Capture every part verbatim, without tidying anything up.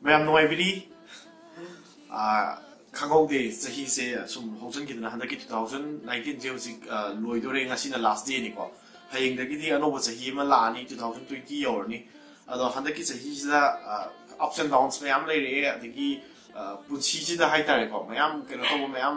ꯃꯌꯥꯝ ꯅꯨꯡꯉꯥꯏꯕꯤꯔꯤ? ꯑꯥ, ꯈꯪꯍꯧꯗꯦ, ꯆꯍꯤꯁꯦ ꯁꯨꯝ ꯍꯧꯖꯤꯟꯈꯤꯗꯅ ꯍꯟꯗꯛꯀꯤ two thousand nineteen ꯁꯦ ꯍꯧꯖꯤꯛ, ꯑꯥ, ꯂꯣꯏꯗꯣꯔꯦ꯫ ꯉꯁꯤꯅ last day ꯅꯤꯀꯣ꯫ ꯍꯌꯦꯡꯗꯒꯤꯗꯤ ꯑꯅꯧꯕ ꯆꯍꯤ ꯑꯃ ꯂꯥꯛꯑꯅꯤ, two thousand twenty ꯌꯧꯔꯅꯤ꯫ ꯑꯗꯣ ꯍꯟꯗꯛꯀꯤ ꯆꯍꯤꯁꯤꯗ, ꯑꯥ, ups and downs ꯃꯌꯥꯝ ꯂꯩꯔꯛꯑꯦ, ꯑꯗꯒꯤ, ꯑꯥ, ꯄꯨꯟꯁꯤꯁꯤꯗ ꯍꯥꯏꯇꯥꯔꯦꯀꯣ, ꯃꯌꯥꯝ ꯀꯩꯅꯣ ꯇꯧꯕ ꯃꯌꯥꯝ,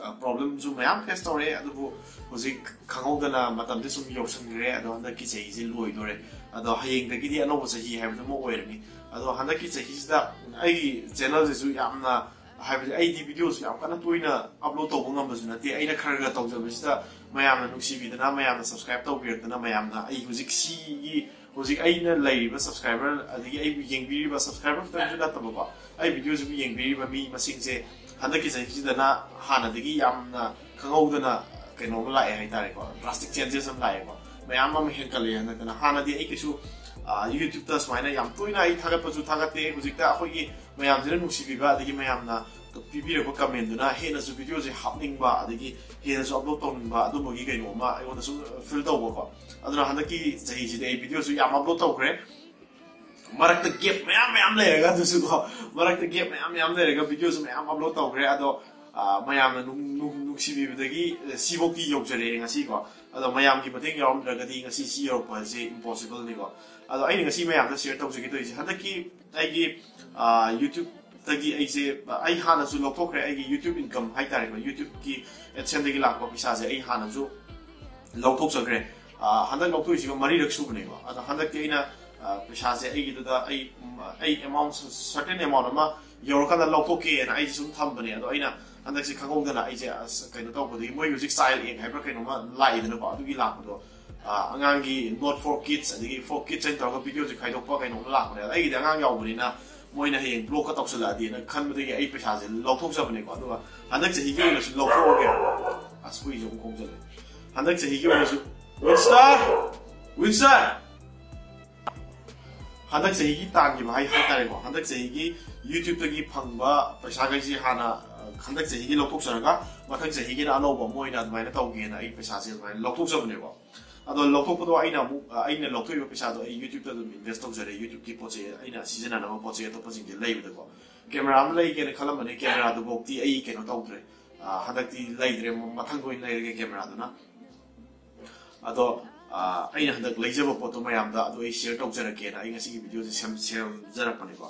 ꯑꯥ, problemꯁꯨ ꯃꯌꯥꯝ face ꯇꯧꯔꯦ꯫ ꯑꯗꯨꯕꯨ ꯍꯧꯖꯤꯛ ꯈꯪꯍꯧꯗꯅ ꯃꯇꯝꯁꯦ ꯁꯨꯝ ꯌꯧꯁꯟꯈ꯭ꯔꯦ꯫ ꯑꯗꯣ ꯍꯟꯗꯛꯀꯤ ꯆꯍꯤꯁꯦ ꯂꯣꯏꯗꯣꯔꯦ꯫ ꯑꯗꯣ ꯍꯌꯦꯡꯗꯒꯤꯗꯤ ꯑꯅꯧꯕ ꯆꯍꯤ ꯍꯥꯏꯕꯗꯨ ꯑꯃ ꯑꯣꯏꯔꯅꯤ꯫ ꯑꯗꯣ ꯍꯟꯗꯛꯀꯤ ꯆꯍꯤꯁꯤꯗ ꯑꯩꯒꯤ channelꯁꯤꯁꯨ ꯌꯥꯝꯅ, ꯍꯥꯏꯕꯗꯤ ꯑꯩꯗꯤ videoꯁꯨ ꯌꯥꯝ ꯀꯟꯅ ꯇꯣꯏꯅ upload ꯇꯧꯕ ꯉꯝꯕꯁꯨ ꯅꯠꯇꯦ꯫ ꯑꯩꯅ ꯈꯔ ꯈꯔ ꯇꯧꯖꯕꯁꯤꯗ ꯃꯌꯥꯝꯅ ꯅꯨꯡꯁꯤꯕꯤꯗꯅ, ꯃꯌꯥꯝꯅ subscribe ꯇꯧꯕꯤꯔꯛꯇꯅ, ꯃꯌꯥꯝꯅ ꯑꯩ ꯍꯧꯖꯤꯛ ꯁꯤꯒꯤ, ꯍꯧꯖꯤꯛ ꯑꯩꯅ ꯂꯩꯔꯤꯕ subscriber, ꯑꯗꯒꯤ ꯑꯩꯕꯨ ꯌꯦꯡꯕꯤꯔꯤꯕ subscriber ꯈꯛꯇꯪꯁꯨ ꯅꯠꯇꯕꯀꯣ, ꯑꯩ videoꯁꯤꯕꯨ ꯌꯦꯡꯕꯤꯔꯤꯕ ꯃꯤ ꯃꯁꯤꯡꯁꯦ ꯍꯟꯗꯛꯀꯤ ꯆꯍꯤꯁꯤꯗꯅ ꯍꯥꯟꯅꯗꯒꯤ ꯌꯥꯝꯅ ꯈꯪꯍꯧꯗꯅ ꯀꯩꯅꯣꯝꯃ ꯂꯥꯛꯑꯦ ꯍꯥꯏꯇꯥꯔꯦꯀꯣ, drastic changes ꯑꯃ ꯂꯥꯛꯑꯦꯀꯣ꯫ ꯃꯌꯥꯝ ꯑꯃ ꯍꯦꯟꯒꯠꯂꯛꯑꯦ ꯍꯟꯗꯛꯇꯅ꯫ ꯍꯥꯟꯅꯗꯤ ꯑꯩ ꯀꯩꯁꯨ, ꯑꯥ, YouTubeꯇ ꯁꯨꯃꯥꯏꯅ ꯌꯥꯝ ꯇꯣꯏꯅ ꯑꯩ ꯊꯥꯒꯠꯄꯁꯨ ꯊꯥꯒꯠꯇꯦ꯫ ꯍꯧꯖꯤꯛꯇ ꯑꯩꯈꯣꯏꯒꯤ ꯃꯌꯥꯝꯁꯤꯅ ꯅꯨꯡꯁꯤꯕꯤꯕ, ꯑꯗꯒꯤ ꯃꯌꯥꯝꯅ ꯄꯤꯕꯤꯔꯛꯄ commentꯗꯨꯅ ꯍꯦꯟꯅꯁꯨ videoꯁꯦ ꯍꯥꯞꯅꯤꯡꯕ, ꯑꯗꯒꯤ ꯍꯦꯟꯅꯁꯨ upload ꯇꯧꯅꯤꯡꯕ, ꯑꯗꯨꯝꯕꯒꯤ ꯀꯩꯅꯣ ꯑꯃ ꯑꯩꯉꯣꯟꯗ ꯁꯨꯝ feel ꯇꯧꯕꯀꯣ꯫ ꯑꯗꯨꯅ ꯍꯟꯗꯛꯀꯤ ꯆꯍꯤꯁꯤꯗꯤ ꯑꯩ videoꯁꯨ ꯌꯥꯝ upload ꯇꯧꯈ꯭ꯔꯦ꯫ ꯃꯔꯛꯇ gap ꯃꯌꯥꯝ ꯃꯌꯥꯝ ꯂꯩꯔꯒ, ꯑꯗꯨꯁꯨꯀꯣ, ꯃꯔꯛꯇ gap ꯃꯌꯥꯝ ꯃꯌꯥꯝ ꯂꯩꯔꯒ videoꯁꯨ ꯃꯌꯥꯝ upload ꯇꯧꯈ꯭ꯔꯦ꯫ ꯑꯗꯣ, ꯑꯥ, ꯃꯌꯥꯝꯅ ꯅꯨꯡ-, ꯅꯨꯡ-, ꯅꯨꯡꯁꯤꯕꯤꯕꯗꯒꯤ, ꯑꯦ, ꯁꯤꯐꯧꯗꯤ ꯌꯧꯖꯔꯛꯑꯦ ꯉꯁꯤꯀꯣ꯫ ꯑꯗꯣ ꯃꯌꯥꯝꯒꯤ ꯃꯇꯦꯡ ꯌꯥꯎꯔꯝꯗ꯭ꯔꯒꯗꯤ ꯉꯁꯤ ꯁꯤ ꯌꯧꯔꯛꯄ ꯍꯥꯏꯁꯦ impossibleꯅꯤꯀꯣ꯫ ꯑꯗꯣ ꯑꯩꯅ ꯉꯁꯤ ꯃꯌꯥꯝꯗ share ꯇꯧꯖꯒꯦ ꯇꯧꯔꯤꯁꯦ, ꯍꯟꯗꯛꯀꯤ ꯑꯩꯒꯤ, ꯑꯥ, YouTubeꯇꯒꯤ ꯑꯩꯁꯦ, ꯑꯩ ꯍꯥꯟꯅꯁꯨ ꯂꯧꯊꯣꯛꯈ꯭ꯔꯦ, ꯑꯩꯒꯤ YouTube income ꯍꯥꯏꯇꯥꯔꯦꯀꯣ, YouTubeꯀꯤ AdSenceꯗꯒꯤ ꯂꯥꯛꯄ ꯄꯩꯁꯥꯁꯦ ꯑꯩ ꯍꯥꯟꯅꯁꯨ ꯂꯧꯊꯣꯛꯆꯈ꯭ꯔꯦ꯫ ꯑꯥ, ꯍꯟꯗꯛ ꯂꯧꯊꯣꯛꯏꯁꯤꯒ ꯃꯔꯤꯔꯛ ꯁꯨꯕꯅꯦꯀꯣ꯫ ꯑꯗꯣ ꯍꯟꯗꯛꯇꯤ ꯑꯩꯅ, ꯑꯥ, ꯄꯩꯁꯥꯁꯦ ꯑꯩꯒꯤꯗꯨꯗ ꯑꯩ, ꯎꯝ, ꯑꯩ amount, certain amount ꯑꯃ ꯌꯧꯔꯀꯥꯟꯗ ꯂꯧꯊꯣꯛꯀꯦꯅ ꯑꯩꯁꯦ ꯁꯨꯝ ꯊꯝꯕꯅꯦ꯫ ꯑꯗꯣ ꯑꯩꯅ ꯍꯟꯗꯛꯁꯦ ꯈꯪꯍꯧꯗꯅ ꯑꯩꯁꯦ, ꯑꯁ, ꯀꯩꯅꯣ ꯇꯧꯕꯗꯒꯤ, ꯃꯣꯏ ꯍꯧꯖꯤꯛ Child Act ꯍꯥꯏꯕ꯭ꯔꯥ ꯀꯩꯅꯣꯝꯃ ꯂꯥꯛꯏꯗꯅꯀꯣ, ꯑꯗꯨꯒꯤ ꯂꯥꯛꯄꯗꯣ, ꯑꯥ, ꯑꯉꯥꯡꯒꯤ Not for Kids ꯑꯗꯒꯤ For Kids ꯍꯥꯏꯅ ꯇꯧꯔꯒ videoꯁꯦ ꯈꯥꯏꯗꯣꯛꯄ ꯀꯩꯅꯣꯝꯃ ꯂꯥꯛꯄꯅꯦ꯫ ꯑꯗꯣ ꯑꯩꯒꯤꯗꯤ ꯑꯉꯥꯡ ꯌꯥꯎꯕꯅꯤꯅ ꯃꯣꯏꯅ ꯍꯌꯦꯡ blockꯀ ꯇꯧꯁꯜꯂꯛꯑꯗꯤꯅ ꯈꯟꯕꯗꯒꯤ ꯑꯩ ꯄꯩꯁꯥꯁꯦ ꯂꯧꯊꯣꯛꯆꯕꯅꯦꯀꯣ꯫ ꯑꯗꯨꯒ ꯍꯟꯗꯛ ꯆꯍꯤꯒꯤ ꯑꯣꯏꯅꯁꯨ ꯂꯧꯊꯣꯛꯑꯒꯦ꯫ ꯑꯁ, ꯍꯨꯏꯁꯦ ꯑꯃꯨꯛ ꯈꯣꯡꯖꯜꯂꯦ꯫ ꯍꯟꯗꯛ ꯆꯍꯤꯒꯤ ꯑꯣꯏꯅꯁꯨ, Winston! Winston! ꯍꯟꯗꯛ ꯆꯍꯤꯒꯤ ꯇꯥꯟꯈꯤꯕ ꯍꯥꯏ, ꯍꯥꯏꯇꯥꯔꯦꯀꯣ, ꯍꯟꯗꯛ ꯆꯍꯤꯒꯤ YouTubeꯇꯒꯤ ꯐꯪꯕ ꯄꯩꯁꯥꯈꯩꯁꯤ ꯍꯥꯟꯅ, ꯑ, ꯍꯟꯗꯛ ꯆꯍꯤꯒꯤ ꯂꯧꯊꯣꯛꯆꯔꯒ ꯃꯊꯪ ꯆꯍꯤꯒꯤꯅ ꯑꯅꯧꯕ ꯑꯃ ꯑꯣꯏꯅ ꯑꯗꯨꯃꯥꯏꯅ ꯇꯧꯒꯦꯅ ꯑꯩ ꯄꯩꯁꯥꯁꯦ ꯑꯗꯨꯃꯥꯏꯅ ꯂꯧꯊꯣꯛꯆꯕꯅꯦꯀꯣ꯫ ꯑꯗꯣ ꯂꯧꯊꯣꯛꯄꯗꯣ ꯑꯩꯅ ꯑꯃꯨꯛ ꯑ, ꯑꯩꯅ ꯂꯧꯊꯣꯛꯏꯕ ꯄꯩꯁꯥꯗꯣ ꯑꯩ YouTube-ꯇ ꯑꯗꯨꯝ invest ꯇꯧꯖꯔꯦ꯫ YouTube-ꯀꯤ ꯄꯣꯠ ꯆꯩ ꯑꯩꯅ ꯁꯤꯖꯤꯟꯅꯅꯕ ꯄꯣꯠ ꯆꯩ ꯑꯇꯣꯞꯄꯁꯤꯡꯁꯦ ꯂꯩꯕꯗꯀꯣ꯫ Camera ꯑꯃ ꯂꯩꯒꯦꯅ ꯈꯜꯂꯝꯕꯅꯦ, camera-ꯗꯨꯐꯥꯎꯗꯤ ꯑꯩ ꯀꯩꯅꯣ ꯇꯧꯗ꯭ꯔꯦ꯫ ꯑ, ꯍꯟꯗꯛꯇꯤ ꯂꯩꯗ꯭ꯔꯦ, ꯃꯊꯪꯗ ꯑꯣꯏꯅ ꯂꯩꯔꯒꯦ camera-ꯗꯨꯅ꯫ ꯑꯗꯣ ꯑ, ꯑꯩꯅ ꯍꯟꯗꯛ ꯂꯩꯖꯕ ꯄꯣꯠꯇꯣ ꯃꯌꯥꯝꯗ ꯑꯗꯣ ꯑꯩ share ꯇꯧꯖꯔꯛꯀꯦꯅ ꯑꯩ ꯉꯁꯤꯒꯤ video-ꯁꯦ ꯁꯦꯝ- ꯁꯦꯝꯖꯔꯛꯄꯅꯦꯀꯣ꯫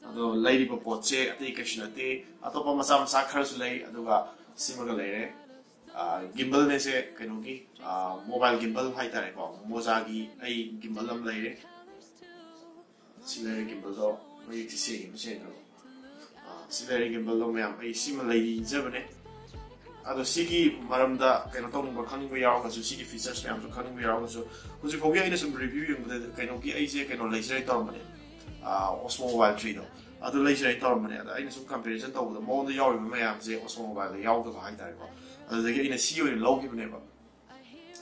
ꯑꯗꯣ ꯂꯩꯔꯤꯕ ꯄꯣꯠꯁꯦ ꯑꯇꯩ ꯀꯩꯁꯨ ꯅꯠꯇꯦ, ꯑꯇꯣꯞꯄ ꯃꯆꯥ ꯃꯆꯥ ꯈꯔꯁꯨ ꯂꯩ, ꯑꯗꯨꯒ ꯁꯤꯃꯒ ꯂꯩꯔꯦ꯫ ꯑ, gimbal-ꯅꯦꯁꯦ ꯀꯩꯅꯣꯒꯤ, ꯑ, mobile gimbal ꯍꯥꯏꯇꯥꯔꯦꯀꯣ, ꯃꯣꯖꯥꯒꯤ ꯑꯩ gimbal ꯑꯃ ꯂꯩꯔꯦ꯫ ꯁꯤ ꯂꯩꯔꯦ gimbal-ꯗꯣ, ꯃꯌꯦꯛꯁꯦ ꯁꯦꯡꯉꯤꯕ ꯁꯦꯡꯗ꯭ꯔꯕ? ꯑ, ꯁꯤ ꯂꯩꯔꯦ gimbal-ꯗꯣ ꯃꯌꯥꯝ, ꯑꯩ ꯁꯤꯃ ꯂꯩꯖꯕꯅꯦ꯫ ꯑꯗꯣ ꯁꯤꯒꯤ ꯃꯔꯝꯗ ꯀꯩꯅꯣ ꯇꯧꯅꯤꯡꯕ, ꯈꯪꯅꯤꯡꯕ ꯌꯥꯎꯔꯒꯁꯨ, ꯁꯤꯒꯤ features ꯃꯌꯥꯝꯁꯨ ꯈꯪꯅꯤꯡꯕ ꯌꯥꯎꯔꯒꯁꯨ, ꯍꯧꯖꯤꯛ ꯐꯥꯎꯒꯤ ꯑꯩꯅ ꯁꯨꯝ review ꯌꯦꯡꯕꯗ ꯀꯩꯅꯣꯒꯤ ꯑꯩꯁꯦ ꯀꯩꯅꯣ ꯂꯩꯖꯔꯦ ꯇꯧꯔꯝꯕꯅꯦ, ꯑ, Osmo Mobile three-ꯗꯣ꯫ ꯑꯗꯨ ꯂꯩꯖꯔꯦ ꯇꯧꯔꯝꯕꯅꯦ꯫ ꯑꯗ ꯑꯩꯅ ꯁꯨꯝ comparison ꯇꯧꯕꯗ ꯃꯉꯣꯟꯗ ꯌꯥꯎꯔꯤꯕ ꯃꯌꯥꯝꯁꯦ Osmo Mobile-ꯗ ꯌꯥꯎꯗꯕ ꯍꯥꯏꯇꯥꯔꯦꯀꯣ꯫ ꯑꯗꯨꯗꯒꯤ ꯑꯩꯅ ꯁꯤ ꯑꯣꯏꯅ ꯂꯧꯈꯤꯕꯅꯦꯕ꯫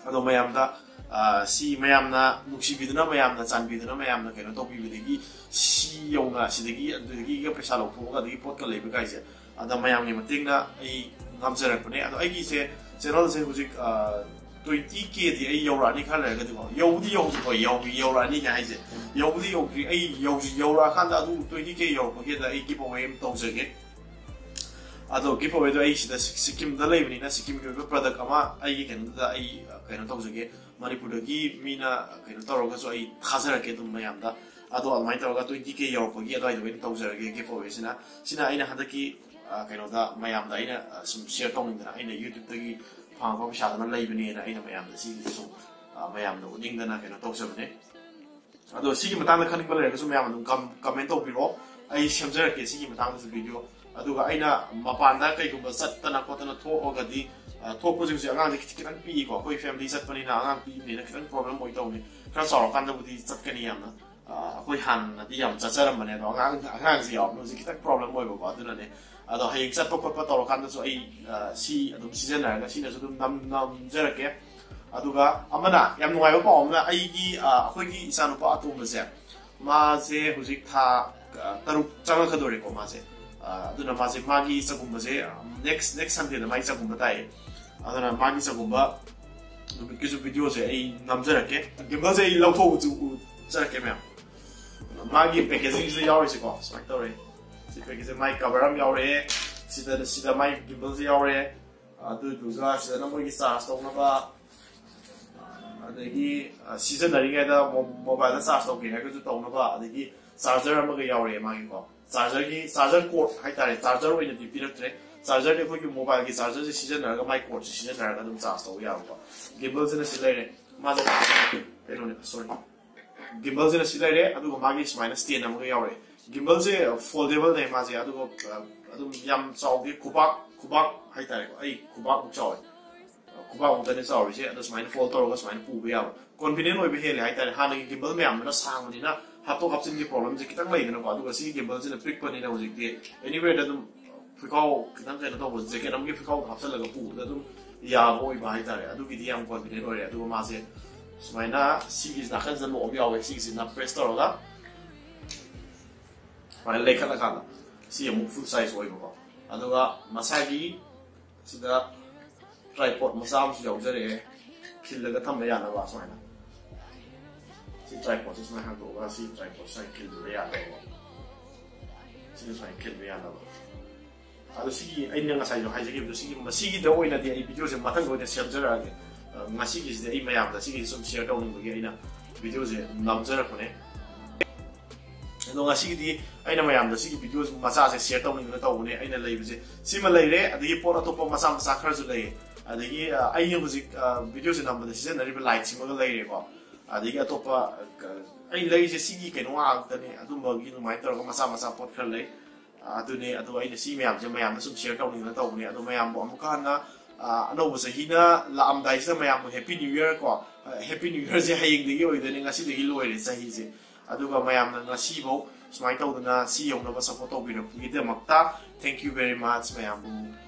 ꯑꯗꯣ ꯃꯌꯥꯝꯗ, ꯑ, ꯁꯤ ꯃꯌꯥꯝꯅ ꯅꯨꯡꯁꯤꯕꯤꯗꯨꯅ, ꯃꯌꯥꯝꯅ ꯆꯥꯟꯕꯤꯗꯨꯅ, ꯃꯌꯥꯝꯅ ꯀꯩꯅꯣ ꯇꯧꯕꯤꯕꯗꯒꯤ ꯁꯤ ꯌꯧꯅ ꯁꯤꯗꯒꯤ, ꯑꯗꯨꯗꯒꯤꯒ ꯄꯩꯁꯥ ꯂꯧꯊꯣꯛꯑꯒ ꯑꯗꯒꯤ ꯄꯣꯠꯀ ꯂꯩꯕ ꯀꯥꯏꯁꯦ, ꯑꯗ ꯃꯌꯥꯝꯒꯤ ꯃꯇꯦꯡꯅ ꯑꯩ ꯉꯝꯖꯔꯛꯄꯅꯦ꯫ ꯑꯗꯣ ꯑꯩꯒꯤꯁꯦ channel-ꯁꯦ ꯍꯧꯖꯤꯛ, ꯑ, twenty K-ꯗꯤ ꯑꯩ ꯌꯧꯔꯛꯑꯅꯤ ꯈꯔ ꯂꯩꯔꯒꯗꯤꯀꯣ꯫ ꯌꯧꯕꯗꯤ ꯌꯧꯗ꯭ꯔꯤꯀꯣ, ꯌꯧ-, ꯌꯧꯔꯛꯑꯅꯤ ꯀꯥꯏ ꯍꯥꯏꯁꯦ꯫ ꯌꯧꯕꯗꯤ ꯌꯧꯗ꯭ꯔꯤ꯫ ꯑꯩ ꯌꯧ-, ꯌꯧꯔꯛꯑꯀꯥꯟꯗ ꯑꯗꯨ twenty K ꯌꯧꯔꯛꯄꯒꯤꯗ ꯑꯩ giveaway ꯑꯃ ꯇꯧꯖꯒꯦ꯫ ꯑꯗꯣ giveaway-ꯗꯣ ꯑꯩ ꯁꯤꯗ ꯁꯤꯛ-, ꯁꯤꯛꯀꯤꯝꯗ ꯂꯩꯕꯅꯤꯅ ꯁꯤꯛꯀꯤꯝꯒꯤ ꯑꯣꯏꯕ product ꯑꯃ ꯑꯩꯒꯤ ꯀꯩꯅꯣꯗꯨꯗ ꯑꯩ, ꯑ, ꯀꯩꯅꯣ ꯇꯧꯖꯒꯦ, ꯃꯅꯤꯄꯨꯔꯗꯒꯤ ꯃꯤꯅ ꯀꯩꯅꯣ ꯇꯧꯔꯒꯁꯨ ꯑꯩ ꯊꯥꯖꯔꯛꯀꯦ ꯑꯗꯨꯝ ꯃꯌꯥꯝꯗ꯫ ꯑꯗꯣ ꯑꯗꯨꯃꯥꯏꯅ ꯇꯧꯔꯒ twenty K ꯌꯧꯔꯛꯄꯒꯤ ꯑꯗꯨꯋꯥꯏꯗ ꯑꯣꯏꯅ ꯇꯧꯖꯔꯒꯦ giveaway-ꯁꯤꯅ꯫ ꯁꯤꯅ ꯑꯩꯅ ꯍꯟꯗꯛꯀꯤ, ꯑ, ꯀꯩꯅꯣꯗ ꯃꯌꯥꯝꯗ ꯑꯩꯅ, ꯑ, ꯁꯨꯝ share ꯇꯧꯅꯤꯡꯗꯅ ꯑꯩꯅ YouTube-ꯇꯒꯤ ꯐꯪꯉꯛꯄ ꯄꯩꯁꯥꯗꯨꯅ ꯂꯩꯕꯅꯦꯅ ꯑꯩꯅ ꯃꯌꯥꯝꯗ ꯁꯤꯒꯤꯁꯦ ꯁꯨꯝ, ꯑ, ꯃꯌꯥꯝꯗ ꯎꯠꯅꯤꯡꯗꯅ ꯀꯩꯅꯣ ꯇꯧꯖꯕꯅꯦ꯫ ꯑꯗꯣ ꯁꯤꯒꯤ ꯃꯇꯥꯡꯗ ꯈꯪꯅꯤꯡꯕ ꯂꯩꯔꯒꯁꯨ ꯃꯌꯥꯝ ꯑꯗꯨꯝ com-, comment ꯇꯧꯕꯤꯔꯛꯑꯣ, ꯑꯩ ꯁꯦꯝꯖꯔꯛꯀꯦ ꯁꯤꯒꯤ ꯃꯇꯥꯡꯗꯁꯨ video꯫ ꯑꯗꯨꯒ ꯑꯩꯅ ꯃꯄꯥꯟꯗ ꯀꯩꯒꯨꯝꯕ ꯆꯠꯇꯅ ꯈꯣꯠꯇꯅ ꯊꯣꯛꯑꯒꯗꯤ, ꯑ, ꯊꯣꯛꯄꯁꯦ ꯍꯧꯖꯤꯛ ꯑꯉꯥꯡꯁꯦ ꯈꯤꯇꯪ ꯈꯤꯇꯪ ꯄꯤꯛꯏꯀꯣ, ꯑꯩꯈꯣꯏ family ꯆꯠꯄꯅꯤꯅ ꯑꯉꯥꯡ ꯄꯤꯛꯏꯕꯅꯤꯅ ꯈꯤꯇꯪ problem ꯑꯣꯏ ꯇꯧꯅꯤ꯫ ꯈꯔ ꯆꯥꯎꯔꯀꯥꯟꯗꯕꯨꯗꯤ ꯆꯠꯀꯅꯤ ꯌꯥꯝꯅ꯫ ꯑ, ꯑꯩꯈꯣꯏ ꯍꯥꯟꯅꯗꯤ ꯌꯥꯝ ꯆꯠꯆꯔꯝꯕꯅꯦ, ꯑꯗꯣ ꯑꯉꯥꯡ, ꯑꯉꯥꯡꯁꯦ ꯌꯥꯎꯕꯅ ꯍꯧꯖꯤꯛ ꯈꯤꯇꯪ problem ꯑꯣꯏꯕꯀꯣ, ꯑꯗꯨꯅꯅꯦ꯫ ꯑꯗꯣ ꯍꯌꯦꯡ ꯆꯠꯄ ꯈꯣꯠꯄ ꯇꯧꯔꯀꯥꯟꯗꯁꯨ ꯑꯩ, ꯑ, ꯁꯤ ꯑꯗꯨꯝ ꯁꯤꯖꯤꯟꯅꯔꯒ ꯁꯤꯅꯁꯨ ꯑꯗꯨꯝ ꯅꯝ-, ꯅꯝꯖꯔꯛꯀꯦ꯫ ꯑꯗꯨꯒ ꯑꯃꯅ, ꯌꯥꯝ ꯅꯨꯡꯉꯥꯏꯕ ꯄꯥꯎ ꯑꯃꯅ, ꯑꯩꯒꯤ, ꯑ, ꯑꯩꯈꯣꯏꯒꯤ ꯏꯆꯥꯅꯨꯄꯥ ꯑꯇꯣꯝꯕꯁꯦ, ꯃꯥꯁꯦ ꯍꯧꯖꯤꯛ ꯊꯥ, ꯑ, ꯇꯔꯨꯛ ꯆꯪꯉꯛꯀꯗꯣꯔꯦꯀꯣ ꯃꯥꯁꯦ꯫ ꯑ, ꯑꯗꯨꯅ ꯃꯥꯁꯦ, ꯃꯥꯒꯤ ꯆꯒꯨꯝꯕꯁꯦ, ꯑ, next, next Sunday-ꯗ ꯃꯥꯒꯤ ꯆꯒꯨꯝꯕ ꯇꯥꯏꯌꯦ꯫ ꯑꯗꯨꯅ ꯃꯥꯒꯤ ꯆꯒꯨꯝꯕ ꯅꯨꯃꯤꯠꯀꯤꯁꯨ ꯚꯤꯗꯤꯑꯣꯁꯦ ꯑꯩ ꯅꯝꯖꯔꯛꯀꯦ꯫ ꯒꯤꯝꯕꯜꯁꯦ ꯑꯩ ꯂꯧꯊꯣꯛꯎꯁꯨ ꯎꯠꯆꯔꯛꯀꯦ ꯃꯌꯥꯝ꯫ ꯃꯥꯒꯤ ꯄꯦꯀꯦꯖꯤꯡꯁꯤꯗ ꯌꯥꯎꯔꯤꯁꯦꯀꯣ, ꯁꯨꯃꯥꯏꯅ ꯇꯧꯔꯦ꯫ ꯁꯤ ꯄꯦꯀꯦꯖꯁꯦ ꯃꯥꯏ ꯀꯕꯔ ꯑꯃ ꯌꯥꯎꯔꯦ꯫ ꯁꯤꯗ ꯁꯤꯗ ꯃꯥꯏ ꯒꯤꯝꯕꯜꯁꯦ ꯌꯥꯎꯔꯦ꯫ ꯑꯗꯨꯗꯨꯒ ꯁꯤꯗꯅ ꯃꯣꯏꯒꯤ ꯆꯥꯔꯖ ꯇꯧꯅꯕ, ꯑꯗꯒꯤ ꯑ, ꯁꯤꯖꯤꯟꯅꯔꯤꯉꯩꯗ ꯃꯣ- ꯃꯣꯕꯥꯏꯜꯗ ꯆꯥꯔꯖ ꯇꯧꯒꯦ ꯍꯥꯏꯔꯒꯁꯨ ꯇꯧꯅꯕ, ꯑꯗꯒꯤ ꯆꯥꯔꯖꯔ ꯑꯃꯒ ꯌꯥꯎꯔꯛꯑꯦ ꯃꯥꯒꯤꯀꯣ꯫ ꯆꯥꯔꯖꯔꯒꯤ ꯆꯥꯔꯖꯔ ꯀꯣꯔꯠ ꯍꯥꯏꯇꯥꯔꯦ, ꯆꯥꯔꯖꯔ ꯑꯣꯏꯅꯗꯤ ꯄꯤꯔꯛꯇ꯭ꯔꯦ꯫ ꯆꯥꯔꯖꯔꯗꯤ ꯑꯩꯈꯣꯏꯒꯤ ꯃꯣꯕꯥꯏꯜꯒꯤ ꯆꯥꯔꯖꯔꯁꯦ ꯁꯤꯖꯤꯟꯅꯔꯒ ꯃꯥꯏ ꯀꯣꯔꯠꯁꯦ ꯁꯤꯖꯤꯟꯅꯔꯒ ꯑꯗꯨꯝ ꯆꯥꯔꯖ ꯇꯧꯕ ꯌꯥꯕꯀꯣ꯫ ꯒꯤꯝꯕꯜꯁꯤꯅ ꯁꯤ ꯂꯩꯔꯦ꯫ ꯃꯥꯁꯦ ꯀꯩꯅꯣꯅꯦ, ꯁꯣꯔꯤ, ꯒꯤꯝꯕꯜꯁꯤꯅ ꯁꯤ ꯂꯩꯔꯦ꯫ ꯑꯗꯨꯒ ꯃꯥꯒꯤ ꯁꯨꯃꯥꯏꯅ ꯁ꯭ꯇꯦꯟ ꯑꯃꯒ ꯌꯥꯎꯔꯛꯑꯦ꯫ ꯒꯤꯝꯕꯜꯁꯦ ꯐꯣꯜꯗꯦꯕꯜꯅꯦ ꯃꯥꯁꯦ꯫ ꯑꯗꯨꯒ ꯑ, ꯑꯗꯨꯝ ꯌꯥꯝ ꯆꯥꯎꯗꯦ, ꯈꯨꯕꯥꯛ ꯈꯨꯕꯥꯛ ꯍꯥꯏꯇꯥꯔꯦꯀꯣ, ꯑꯩ ꯈꯨꯕꯥꯛꯃꯨꯛ ꯆꯥꯎꯋꯦ꯫ ꯈꯨꯕꯥꯛꯃꯨꯛꯇꯅꯦ ꯆꯥꯎꯔꯤꯁꯦ꯫ ꯑꯗꯣ ꯁꯨꯃꯥꯏꯅ ꯐꯣꯜ ꯇꯧꯔꯒ ꯁꯨꯃꯥꯏꯅ ꯄꯨꯕ ꯌꯥꯕ, ꯀꯣꯟꯐꯤꯗꯦꯟ ꯑꯣꯏꯕ ꯍꯦꯜꯂꯦ ꯍꯥꯏꯇꯥꯔꯦ꯫ ꯍꯥꯟꯅꯒꯤ ꯒꯤꯝꯕꯜ ꯃꯌꯥꯝꯗꯨꯅ ꯁꯥꯡꯕꯅꯤꯅ ꯍꯥꯞꯇꯣꯛ ꯍꯥꯞꯆꯤꯟꯒꯤ ꯄ꯭ꯔꯣꯕ꯭ꯂꯦꯝꯁꯦ ꯈꯤꯇꯪ ꯂꯩꯗꯅꯀꯣ꯫ ꯑꯗꯨꯒ ꯁꯤꯒꯤ ꯒꯤꯝꯕꯜꯁꯤꯅ ꯄꯤꯛꯄꯅꯤꯅ ꯍꯧꯖꯤꯛꯇꯤ ꯑꯦꯅꯤꯋꯦꯗ ꯑꯗꯨꯝ ꯐꯤꯈꯥꯎ ꯈꯤꯇꯪ ꯀꯩꯅꯣ ꯇꯧꯕ, ꯖꯦꯀꯦꯠ ꯑꯃꯒꯤ ꯐꯤꯈꯥꯎꯗ ꯍꯥꯞꯆꯤꯜꯂꯒ ꯄꯨꯕꯗ ꯑꯗꯨꯝ ꯌꯥꯕ ꯑꯣꯏꯕ ꯍꯥꯏꯇꯥꯔꯦ꯫ ꯑꯗꯨꯒꯤꯗꯤ ꯌꯥꯝ ꯀꯣꯟꯐꯤꯗꯦꯟ ꯑꯣꯏꯔꯦ꯫ ꯑꯗꯨꯒ ꯃꯥꯁꯦ ꯁꯨꯃꯥꯏꯅ ꯁꯤꯒꯤ ꯅꯥꯀꯟꯁꯤꯗ ꯂꯣꯛ ꯑꯃ ꯌꯥꯎꯋꯦ꯫ ꯁꯤꯒꯤꯁꯤꯅ ꯄ꯭ꯔꯦꯁ ꯇꯧꯔꯒ ꯁꯨꯃꯥꯏꯅ ꯂꯩꯈꯠꯂꯀꯥꯟꯗ ꯁꯤ ꯑꯃꯨꯛ ꯐꯨꯜ ꯁꯥꯏꯖ ꯑꯣꯏꯕꯀꯣ꯫ ꯑꯗꯨꯒ ꯃꯁꯥꯒꯤ ꯁꯤꯗ ꯇ꯭ꯔꯥꯏꯄꯣꯠ ꯃꯆꯥ ꯑꯃꯁꯨ ꯌꯥꯎꯖꯔꯛꯑꯦ, ꯈꯤꯜꯂꯒ ꯊꯝꯕ ꯌꯥꯅꯕ ꯁꯨꯃꯥꯏꯅ꯫ ꯁꯤ ꯇ꯭ꯔꯥꯏꯄꯣꯠꯁꯦ ꯁꯨꯃꯥꯏꯅ ꯍꯥꯡꯗꯣꯛꯑꯒ ꯁꯤ ꯇ꯭ꯔꯥꯏꯄꯣꯠ ꯁꯨꯃꯥꯏꯅ ꯈꯤꯜꯂꯕ ꯌꯥꯅꯕ, ꯁꯤꯗ ꯁꯨꯃꯥꯏꯅ ꯈꯤꯟꯕ ꯌꯥꯅꯕ꯫ ꯑꯗꯣ ꯁꯤꯒꯤ ꯑꯩꯅ ꯉꯁꯥꯏꯁꯨ ꯍꯥꯏꯖꯈꯤꯕꯗꯣ, ꯁꯤꯒꯤ ꯃꯁꯤꯒꯤꯗ ꯑꯣꯏꯅꯗꯤ ꯑꯩ ꯚꯤꯗꯤꯑꯣꯁꯦ ꯃꯊꯪꯗ ꯑꯣꯏꯅ ꯁꯦꯝꯖꯔꯛꯑꯒꯦ꯫ ꯑ, ꯉꯁꯤꯒꯤꯁꯤꯗꯤ ꯑꯩ ꯃꯌꯥꯝꯗ ꯁꯤꯒꯤ ꯁꯨꯝ ꯁꯤꯌꯔ ꯇꯧꯅꯤꯡꯕꯒꯤ ꯑꯩꯅ ꯚꯤꯗꯤꯑꯣꯁꯦ ꯅꯝꯖꯔꯛꯄꯅꯦ꯫ ꯑꯗꯣ ꯉꯁꯤꯒꯤꯗꯤ ꯑꯩꯅ ꯃꯌꯥꯝꯗ ꯁꯤꯒꯤ ꯚꯤꯗꯤꯑꯣ ꯃꯆꯥꯁꯦ ꯁꯤꯌꯔ ꯇꯧꯅꯤꯡꯗꯅ ꯇꯧꯕꯅꯦ꯫ ꯑꯩꯅ ꯂꯩꯕꯁꯦ ꯁꯤꯃ ꯂꯩꯔꯦ, ꯑꯗꯒꯤ ꯄꯣꯠ ꯑꯇꯣꯞꯄ ꯃꯆꯥ ꯃꯆꯥ ꯈꯔꯁꯨ ꯂꯩꯌꯦ꯫ ꯑꯗꯒꯤ ꯑ, ꯑꯩꯅ ꯍꯧꯖꯤꯛ ꯑ, ꯚꯤꯗꯤꯑꯣꯁꯦ ꯅꯝꯕꯗ ꯁꯤꯖꯤꯟꯅꯔꯤꯕ ꯂꯥꯏꯠꯁꯤꯃꯒ ꯂꯩꯔꯦꯀꯣ꯫ ꯑꯗꯒꯤ ꯑꯇꯣꯞꯄ ꯑ, ꯑꯩ ꯂꯩꯔꯤꯁꯦ ꯁꯤꯒꯤ ꯀꯩꯅꯣ ꯉꯥꯛꯇꯅꯦ꯫ ꯑꯗꯨꯝꯕꯒꯤ ꯑꯗꯨꯃꯥꯏꯅ ꯇꯧꯔꯒ ꯃꯆꯥ ꯃꯆꯥ ꯄꯣꯠ ꯈꯔ ꯂꯩ꯫ ꯑ, ꯑꯗꯨꯅꯦ꯫ ꯑꯗꯣ ꯑꯩꯅ ꯁꯤ ꯃꯌꯥꯝꯁꯦ ꯃꯌꯥꯝꯗ ꯁꯨꯝ ꯁꯤꯌꯔ ꯇꯧꯅꯤꯡꯗꯅ ꯇꯧꯕꯅꯦ꯫ ꯑꯗꯣ ꯃꯌꯥꯝꯕꯨ ꯑꯃꯨꯛꯀ ꯍꯟꯅ ꯑ, ꯑꯅꯧꯕ ꯆꯍꯤꯅ ꯂꯥꯛꯑꯝꯗꯥꯏꯁꯤꯗ ꯃꯌꯥꯝꯕꯨ Happy New Year ꯀꯣ꯫ ꯑ, Happy New Yearꯁꯦ ꯍꯌꯦꯡꯗꯒꯤ ꯑꯣꯏꯗꯣꯏꯅꯦ, ꯉꯁꯤꯗꯒꯤ ꯂꯣꯏꯔꯦ ꯆꯍꯤꯁꯦ꯫ ꯑꯗꯨꯒ ꯃꯌꯥꯝꯅ ꯉꯁꯤꯐꯧ ꯁꯨꯃꯥꯏꯅ ꯇꯧꯗꯅ ꯁꯤ ꯌꯧꯅꯕ support ꯇꯧꯕꯤꯔꯛꯄꯒꯤꯗꯃꯛꯇ thank you very much꯫ ꯃꯌꯥꯝꯕꯨ,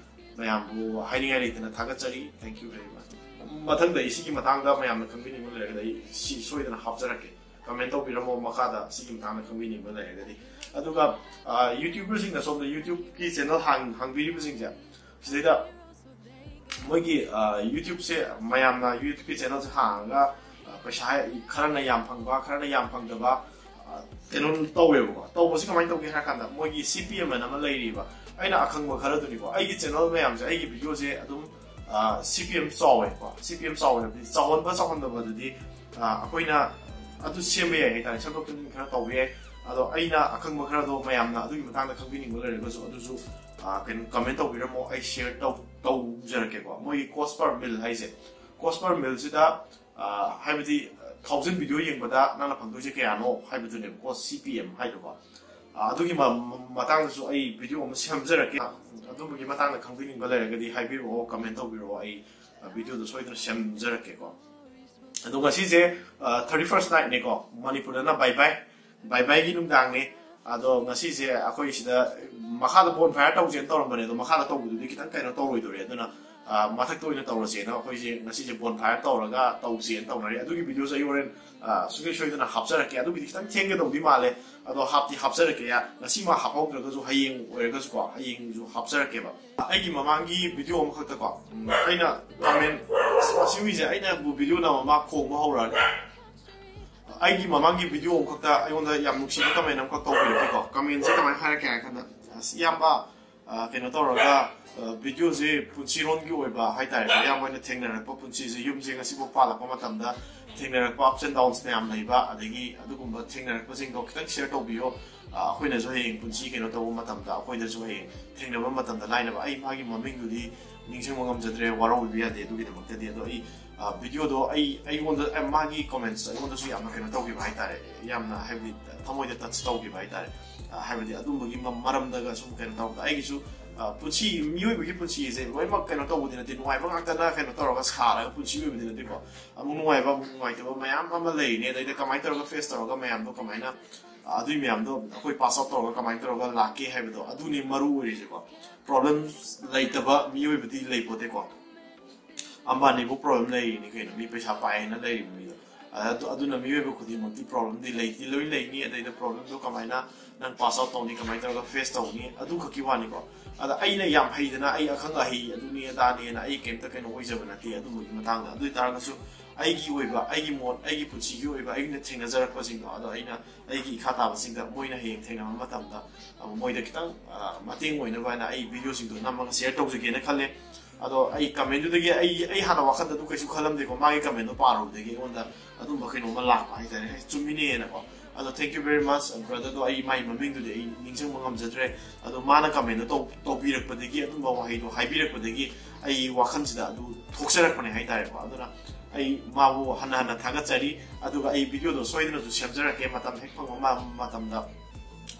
ꯃꯌꯥꯝꯕꯨ ꯍꯥꯏꯅꯤꯡꯉꯥꯏ ꯂꯩꯇꯅ ꯊꯥꯒꯠꯆꯔꯤ꯫ Thank you very much꯫ ꯃꯊꯪꯗ ꯑꯩ ꯁꯤꯒꯤ ꯃꯇꯥꯡꯗ ꯃꯌꯥꯝꯅ ꯈꯪꯕꯤꯅꯤꯡꯕ ꯂꯩꯔꯒꯗꯤ ꯑꯩ ꯁꯤ ꯁꯣꯏꯗꯅ ꯍꯥꯞꯆꯔꯛꯀꯦ꯫ ꯀꯃꯦꯟ ꯇꯧꯕꯤꯔꯝꯃꯣ ꯃꯈꯥꯗ ꯁꯤꯒꯤ ꯃꯇꯥꯡꯗ ꯈꯪꯕꯤꯅꯤꯡꯕ ꯂꯩꯔꯒꯗꯤ꯫ ꯑꯗꯨꯒ ꯑ, YouTuberꯁꯤꯡꯅ ꯁꯣꯝꯗ YouTubeꯀꯤ ꯆꯦꯅꯦꯜ ꯍꯥꯡ ꯍꯥꯡꯕꯤꯔꯤꯕꯁꯤꯡꯁꯦ, ꯁꯤꯗꯩꯗ ꯃꯣꯏꯒꯤ ꯌꯨꯇ꯭ꯌꯨꯕꯁꯦ, ꯃꯌꯥꯝꯅ ꯌꯨꯇ꯭ꯌꯨꯕꯀꯤ ꯆꯦꯅꯦꯜꯁꯦ ꯍꯥꯡꯉꯒ ꯄꯩꯁꯥ ꯈꯔꯅ ꯌꯥꯝ ꯐꯪꯕ, ꯈꯔꯅ ꯌꯥꯝ ꯐꯪꯗꯕ ꯀꯩꯅꯣ ꯇꯧꯋꯦꯕꯀꯣ꯫ ꯇꯧꯕꯁꯤ ꯀꯃꯥꯏꯅ ꯇꯧꯒꯦ ꯍꯥꯏꯔ ꯀꯥꯟꯗ, ꯃꯣꯏꯒꯤ ꯁꯤ ꯄꯤ ꯑꯦꯝ ꯑꯅ ꯑꯃ ꯂꯩꯔꯤꯕ, ꯑꯩꯅ ꯑꯈꯪꯕ ꯈꯔꯗꯨꯅꯤꯀꯣ꯫ ꯑꯩꯒꯤ ꯆꯦꯅꯦꯜ ꯃꯌꯥꯝꯁꯦ, ꯑꯩꯒꯤ ꯚꯤꯗꯤꯑꯣꯁꯦ ꯑꯗꯨꯝ ꯁꯤ ꯄꯤ ꯑꯦꯝ ꯆꯥꯎꯋꯦꯀꯣ꯫ ꯁꯤ ꯄꯤ ꯑꯦꯝ ꯆꯥꯎꯋꯦ ꯍꯥꯏꯕꯗꯤ ꯆꯥꯎꯍꯟꯕ ꯆꯥꯎꯍꯟꯗꯕꯗꯨꯗꯤ ꯑꯩꯈꯣꯏꯅ ꯑꯗꯨ ꯁꯦꯝꯕ ꯌꯥꯏ ꯍꯥꯏꯇꯥꯔꯦ, ꯁꯦꯝꯗꯣꯛ ꯁꯦꯝꯖꯤꯟ ꯈꯔ ꯇꯧꯕ ꯌꯥꯏ꯫ ꯑꯗꯣ ꯑꯩꯅ ꯑꯈꯪꯕ ꯈꯔꯗꯣ ꯃꯌꯥꯝꯅ ꯑꯗꯨꯒꯤ ꯃꯇꯥꯡꯗ ꯈꯪꯕꯤꯅꯤꯡꯕ ꯂꯩꯔꯒꯁꯨ ꯑꯗꯨꯁꯨ ꯀꯩꯅꯣ ꯀꯃꯦꯟ ꯇꯧꯕꯤꯔꯝꯃꯣ, ꯑꯩ ꯁꯤꯌꯔ ꯇꯧꯖꯔꯛꯀꯦꯀꯣ꯫ ꯃꯣꯏꯒꯤ ꯀꯣꯁ ꯄꯔ ꯃꯤꯜ ꯍꯥꯏꯁꯦ, ꯀꯣꯁ ꯄꯔ ꯃꯤꯜꯁꯤꯗ ꯍꯥꯏꯕꯗꯤ ꯊꯥꯎꯖꯟ ꯚꯤꯗꯤꯑꯣ ꯌꯦꯡꯕꯗ ꯅꯪꯅ ꯐꯪꯗꯣꯏꯁꯦ ꯀꯌꯥꯅꯣ ꯍꯥꯏꯕꯗꯨꯅꯦꯕꯀꯣ, ꯁꯤ ꯄꯤ ꯑꯦꯝ ꯍꯥꯏꯗꯣꯀꯣ꯫ ꯑꯗꯨꯒꯤ ꯃꯇꯥꯡꯗꯁꯨ ꯑꯩ ꯚꯤꯗꯤꯑꯣ ꯑꯃ ꯁꯦꯝꯖꯔꯛꯀꯦ꯫ ꯑꯗꯨꯝꯕꯒꯤ ꯃꯇꯥꯡꯗ ꯈꯪꯕꯤꯅꯤꯡꯕ ꯂꯩꯔꯒꯗꯤ ꯍꯥꯏꯕꯤꯔꯛꯑꯣ, ꯀꯃꯦꯟ ꯇꯧꯕꯤꯔꯛꯑꯣ, ꯑꯩ ꯚꯤꯗꯤꯑꯣꯗꯣ ꯁꯣꯏꯗꯅ ꯁꯦꯝꯖꯔꯛꯀꯦꯀꯣ꯫ ꯑꯗꯣ ꯉꯁꯤꯁꯦ ꯊꯥꯔꯇꯤ ꯐꯥꯔꯁ ꯅꯥꯏꯠꯅꯦꯀꯣ, ꯃꯅꯤꯄꯨꯔꯗꯅ ꯕꯥꯏ ꯕꯥꯏ, ꯕꯥꯏ ꯕꯥꯏꯒꯤ ꯅꯨꯡꯗꯥꯡꯅꯦ꯫ ꯑꯗꯣ ꯉꯁꯤꯁꯦ ꯑꯩꯈꯣꯏ ꯁꯤꯗ ꯃꯈꯥꯗ ꯕꯣꯟ ꯐꯥꯌꯔ ꯇꯧꯁꯦꯅ ꯇꯧꯔꯝꯕꯅꯦ, ꯑꯗꯣ ꯃꯈꯥꯗ ꯇꯧꯕꯗꯨꯗꯤ ꯈꯤꯇꯪ ꯀꯩꯅꯣ ꯇꯧꯔꯣꯏꯗꯣꯔꯦ, ꯑꯗꯨꯅ ꯃꯊꯛꯇ ꯑꯣꯏꯅ ꯇꯧꯔꯁꯦꯅ ꯑꯩꯈꯣꯏꯁꯦ ꯉꯁꯤꯁꯦ ꯕꯣꯟ ꯐꯥꯌꯔ ꯇꯧꯔꯒ ꯇꯧꯁꯦꯅ ꯇꯧꯅꯔꯤ꯫ ꯑꯗꯨꯒꯤ ꯚꯤꯗꯤꯑꯣꯁꯦ ꯑꯩ ꯍꯣꯔꯦꯟ ꯁꯨꯡꯁꯣꯏ ꯁꯣꯏꯗꯅ ꯍꯥꯞꯆꯔꯛꯀꯦ꯫ ꯑꯗꯨꯒꯤꯗꯤ ꯈꯤꯇꯪ ꯊꯦꯡꯒꯗꯧꯗꯤ ꯃꯥꯜꯂꯦ, ꯑꯗꯣ ꯍꯥꯞꯇꯤ ꯍꯥꯞꯆꯔꯛꯀꯦ꯫ ꯉꯁꯤꯃ ꯍꯥꯞꯍꯧꯗ꯭ꯔꯒꯁꯨ ꯍꯌꯦꯡ ꯑꯣꯏꯔꯒꯁꯨꯀꯣ, ꯍꯌꯦꯡꯁꯨ ꯍꯥꯞꯆꯔꯛꯀꯦꯕ꯫ ꯑꯩꯒꯤ ꯃꯃꯥꯡꯒꯤ ꯚꯤꯗꯤꯑꯣ ꯑꯃꯈꯛꯇꯀꯣ, ꯑꯩꯅ ꯀꯃꯦꯟ, ꯃꯁꯤ ꯍꯨꯏꯁꯦ ꯑꯩꯅꯕꯨ ꯚꯤꯗꯤꯑꯣ ꯅꯝꯃ ꯃꯥ ꯈꯣꯡꯕ ꯍꯧꯔꯛꯑꯅꯤ꯫ ꯑꯩꯒꯤ ꯃꯃꯥꯡꯒꯤ ꯚꯤꯗꯤꯑꯣ ꯑꯃꯈꯛꯇ ꯑꯩꯉꯣꯟꯗ ꯌꯥꯝ ꯅꯨꯡꯁꯤꯕ ꯀꯃꯦꯟ ꯑꯃꯈꯛ ꯇꯧꯕꯤꯔꯛꯀꯦꯀꯣ꯫ ꯀꯃꯦꯟꯁꯦ ꯀꯃꯥꯏꯅ ꯍꯥꯏꯔꯛꯀꯦ ꯍꯥꯏ ꯀꯥꯟꯗ, "ꯑꯁ, ꯏꯌꯥꯝꯕ, ꯑ, ꯀꯩꯅꯣ ꯇꯧꯔꯒ, ꯑ, ꯚꯤꯗꯤꯑꯣꯁꯦ ꯄꯨꯟꯁꯤꯔꯣꯟꯒꯤ ꯑꯣꯏꯕ ꯍꯥꯏꯇꯥꯔꯦꯀꯣ, ꯏꯌꯥꯝꯕ ꯍꯣꯏꯅ ꯊꯦꯡꯅꯔꯛꯄ ꯄꯨꯟꯁꯤꯁꯦ, ꯌꯨꯝꯁꯦ ꯉꯁꯤꯐꯥꯎ ꯄꯥꯜꯂꯛꯄ ꯃꯇꯝꯗ ꯊꯦꯡꯅꯔꯛꯄ ups and downs ꯃꯌꯥꯝ ꯂꯩꯕ, ꯑꯗꯒꯤ ꯑꯗꯨꯒꯨꯝꯕ ꯊꯦꯡꯅꯔꯛꯄꯁꯤꯡꯗꯣ ꯈꯤꯇꯪ ꯁꯤꯌꯔ ꯇꯧꯕꯤꯌꯣ꯫ ꯑ, ꯑꯩꯈꯣꯏꯅꯁꯨ ꯍꯌꯦꯡ ꯄꯨꯟꯁꯤ ꯀꯩꯅꯣ ꯇꯧꯕ ꯃꯇꯝꯗ, ꯑꯩꯈꯣꯏꯗꯁꯨ ꯍꯌꯦꯡ ꯊꯦꯡꯅꯕ ꯃꯇꯝꯗ ꯂꯥꯏꯅꯕ"꯫ ꯑꯩ ꯃꯥꯒꯤ ꯃꯃꯤꯡꯗꯨꯗꯤ ꯅꯤꯡꯁꯤꯡꯕ ꯉꯝꯖꯗ꯭ꯔꯦ, ꯋꯥꯔꯧꯕꯤꯕ ꯌꯥꯗꯦ ꯑꯗꯨꯒꯤꯗꯃꯛꯇꯗꯤ꯫ ꯑꯗꯣ ꯑꯩ, ꯑ, ꯚꯤꯗꯤꯑꯣꯗꯣ ꯑꯩ, ꯑꯩꯉꯣꯟꯗ, ꯑ, ꯃꯥꯒꯤ ꯀꯃꯦꯟꯠꯁꯇꯣ ꯑꯩꯉꯣꯟꯗꯁꯨ ꯌꯥꯝꯅ ꯀꯩꯅꯣ ꯇꯧꯈꯤꯕ ꯍꯥꯏꯇꯥꯔꯦ, ꯌꯥꯝꯅ, ꯍꯥꯏꯕꯗꯤ, ꯊꯃꯣꯏꯗ ꯇꯆ ꯇꯧꯈꯤꯕ ꯍꯥꯏꯇꯥꯔꯦ꯫ ꯑ, ꯍꯥꯏꯕꯗꯤ ꯑꯗꯨꯝꯕꯒꯤ ꯃ-, ꯃꯔꯝꯗꯒ ꯁꯨꯝ ꯀꯩꯅꯣ ꯇꯧꯕꯗ ꯑꯩꯒꯤꯁꯨ, ꯑ, ꯄꯨꯟꯁꯤ, ꯃꯤꯑꯣꯏꯕꯒꯤ ꯄꯨꯟꯁꯤꯁꯦ ꯂꯣꯏꯅꯃꯛ ꯀꯩꯅꯣ ꯇꯧꯕꯗꯤ ꯅꯠꯇꯦ, ꯅꯨꯡꯉꯥꯏꯕ ꯉꯥꯛꯇꯅ ꯀꯩꯅꯣ ꯇꯧꯔꯒ ꯁꯥꯔꯒ ꯄꯨꯟꯁꯤ ꯑꯣꯏꯕꯗꯤ ꯅꯠꯇꯦꯀꯣ꯫ ꯑꯃꯨꯛ ꯅꯨꯡꯉꯥꯏꯕ, ꯑꯃꯨꯛ ꯅꯨꯡꯉꯥꯏꯇꯕ ꯃꯌꯥꯝ ꯑꯃ ꯂꯩꯔꯤꯅꯤ꯫ ꯑꯗꯩꯗ ꯀꯃꯥꯏꯅ ꯇꯧꯔꯒ ꯐꯦꯁ ꯇꯧꯔꯒ ꯃꯌꯥꯝꯗꯣ ꯀꯃꯥꯏꯅ, ꯑ, ꯑꯗꯨꯏ ꯃꯌꯥꯝꯗꯣ ꯑꯩꯈꯣꯏ ꯄꯥꯁ ꯑꯥꯎꯠ ꯇꯧꯔꯒ ꯀꯃꯥꯏꯅ ꯇꯧꯔꯒ ꯂꯥꯛꯀꯦ ꯍꯥꯏꯕꯗꯣ, ꯑꯗꯨꯅꯤ ꯃꯔꯨ ꯑꯣꯏꯔꯤꯁꯦꯀꯣ꯫ ꯄ꯭ꯔꯣꯕ꯭ꯂꯦꯝ ꯂꯩꯇꯕ ꯃꯤꯑꯣꯏꯕꯗꯤ ꯂꯩꯄꯣꯠꯇꯦꯀꯣ꯫ ꯑꯝꯕꯥꯅꯤꯕꯨ ꯄ꯭ꯔꯣꯕ꯭ꯂꯦꯝ ꯂꯩꯔꯤꯅꯤ ꯀꯩꯅꯣ, ꯃꯤ ꯄꯩꯁꯥ ꯄꯥꯏ ꯍꯥꯏꯅ ꯂꯩꯔꯤꯕ ꯃꯤꯗꯣ꯫ ꯑꯗꯨ ꯑꯗꯨꯅ ꯃꯤꯑꯣꯏꯕ ꯈꯨꯗꯤꯡꯃꯛꯇꯤ problemꯗꯤ ꯂꯩꯗꯤ ꯂꯣꯏ ꯂꯩꯅꯤ꯫ ꯑꯗꯩꯗ problemꯗꯣ ꯀꯃꯥꯏꯅ ꯅꯪ pass out ꯇꯧꯅꯤ, ꯀꯃꯥꯏꯅ ꯇꯧꯔꯒ face ꯇꯧꯅꯤ, ꯑꯗꯨ ꯈꯛꯀꯤ ꯋꯥꯅꯤꯀꯣ꯫ ꯑꯗ ꯑꯩꯅ ꯌꯥꯝ ꯍꯩꯗꯅ, ꯑꯩ ꯑꯈꯪ ꯑꯍꯩ ꯑꯗꯨꯅꯤ ꯑꯗꯥꯅꯤꯅ ꯑꯩ ꯀꯩꯝꯇ ꯀꯩꯅꯣ ꯑꯣꯏꯖꯕ ꯅꯠꯇꯦ ꯑꯗꯨꯝꯕꯒꯤ ꯃꯇꯥꯡꯗ꯫ ꯑꯗꯨ ꯑꯣꯏꯇꯥꯔꯒꯁꯨ ꯑꯩꯒꯤ ꯑꯣꯏꯕ, ꯑꯩꯒꯤ ꯃꯣꯠ, ꯑꯩꯒꯤ ꯄꯨꯟꯁꯤꯒꯤ ꯑꯣꯏꯕ ꯑꯩꯅ ꯊꯦꯡꯅꯖꯔꯛꯄꯁꯤꯡꯗꯣ, ꯑꯗꯣ ꯑꯩꯅ ꯑꯩꯒꯤ ꯏꯈꯥ ꯇꯥꯕꯁꯤꯡꯗ ꯃꯣꯏꯅ ꯍꯌꯦꯡ ꯊꯦꯡꯅꯕ ꯃꯇꯝꯗ, ꯑ, ꯃꯣꯏꯗ ꯈꯤꯇꯪ, ꯑ, ꯃꯇꯦꯡ ꯑꯣꯏꯅꯕ ꯍꯥꯏꯅ ꯑꯩ videoꯁꯤꯡꯗꯣ ꯅꯝꯃꯒ share ꯇꯧꯖꯒꯦꯅ ꯈꯜꯂꯦ꯫ ꯑꯗꯣ ꯑꯩ commentꯗꯨꯗꯒꯤ ꯑꯩ, ꯑꯩ ꯍꯥꯟꯅ ꯋꯥꯈꯜꯗ ꯑꯗꯨ ꯀꯩꯁꯨ ꯈꯜꯂꯝꯗꯦꯀꯣ꯫ ꯃꯥꯒꯤ commentꯗꯣ ꯄꯥꯔꯨꯕꯗꯒꯤ ꯑꯩꯉꯣꯟꯗ ꯑꯗꯨꯝꯕ ꯀꯩꯅꯣꯝꯃ ꯂꯥꯛꯄ ꯍꯥꯏꯇꯥꯔꯦ, "ꯑꯦ, ꯆꯨꯝꯃꯤꯅꯦꯅꯀꯣ"꯫ ꯑꯗꯣ thank you very much brotherꯗꯣ, ꯑꯩ ꯃꯥꯒꯤ ꯃꯃꯤꯡꯗꯨꯗꯤ ꯑꯩ ꯅꯤꯡꯁꯤꯡꯕ ꯉꯝꯖꯗ꯭ꯔꯦ꯫ ꯑꯗꯣ ꯃꯥꯅ commentꯗꯣ ꯇꯧ-, ꯇꯧꯕꯤꯔꯛꯄꯗꯒꯤ, ꯑꯗꯨꯝꯕ ꯋꯥꯍꯩꯗꯣ ꯍꯥꯏꯕꯤꯔꯛꯄꯗꯒꯤ ꯑꯩ ꯋꯥꯈꯜꯁꯤꯗ ꯑꯗꯨ ꯊꯣꯛꯆꯔꯛꯄꯅꯦ ꯍꯥꯏꯇꯥꯔꯦꯀꯣ꯫ ꯑꯗꯨꯅ ꯑꯩ ꯃꯥꯕꯨ ꯍꯟꯅ ꯍꯟꯅ ꯊꯥꯒꯠꯆꯔꯤ꯫ ꯑꯗꯨꯒ ꯑꯩ videoꯗꯣ ꯁꯣꯏꯗꯅꯁꯨ ꯁꯦꯝꯖꯔꯛꯀꯦ, ꯃꯇꯝ ꯍꯦꯛ ꯐꯪꯕ ꯃ-, ꯃꯇꯝꯗ꯫